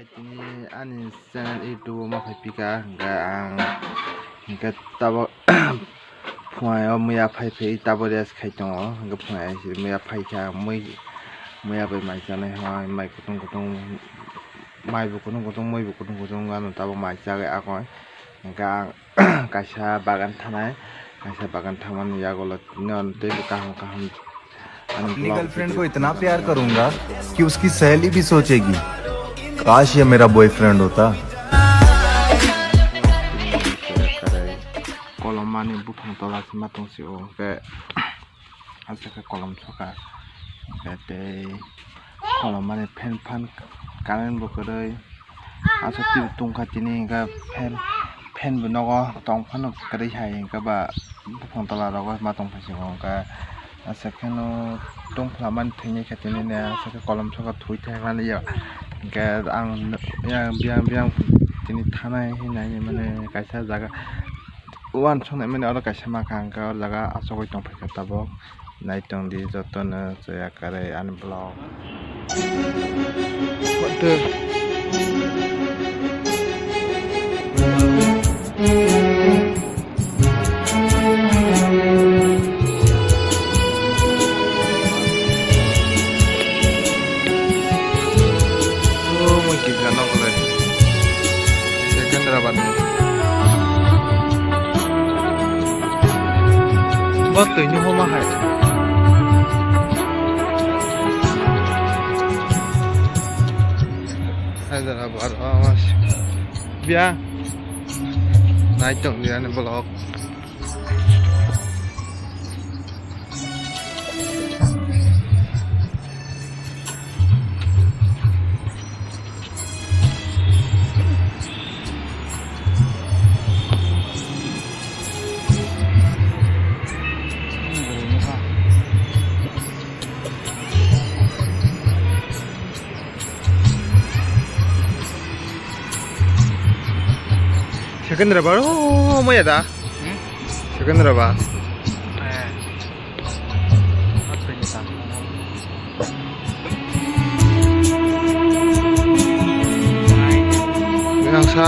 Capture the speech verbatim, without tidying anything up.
Tini ani channel YouTube o ma phai pika, hingke ang hingke tabo phunaio muya phai phai tabo rest khai tongo, hingke phunaio se muya phai kha mui, muya bai mai chanai hwnwi mai kutung kutung, mai bo kutung kutung, mui bo kutung kutung, ano tabo mai chagwi akoi, hingke ang kaisa bagan thanai, kaisa bagan thangmani yagulo tini ano teibo kaham kaham. Ani vlog video. अपनी गर्लफ्रेंड को इतना प्यार करूंगा कि उसकी सहेली भी सोचेगी, काश ये मेरा बॉयफ्रेंड होता। Kolom mani buphang tola se ma tong si o, hingke aswk khe kolom soka, hingke tei kolom mani fan fan current bo kwrwi. Aswk twi tongkha tini hwnkhe fan, fan bo nogo tong phano kwrwi hai hwnkhe ba buphang tola rogo ma tong phai swngo hwnkhe aswk kheno tongphla mani thwinai kha tini ne aswk khe kolom saka thwi thai mani ya hwnkhe ang yang biyang biyang tini thanai hinai mane kaisa jaga uansuknai mani oro kaisa ma kha hwnkhe o jaga achugwi tong phai kha tabuk. Naitong di jotono chaya kwrwi ani vlog. What the? Oh, mui kisa nokle. Second rabat ni. Bo twi ni homa hai. Hai jara bar awas. Bia. Naitong dia ni vlog. Second rubber, oh, maya da. Hmm? Second rubber. Eh. Yang sa.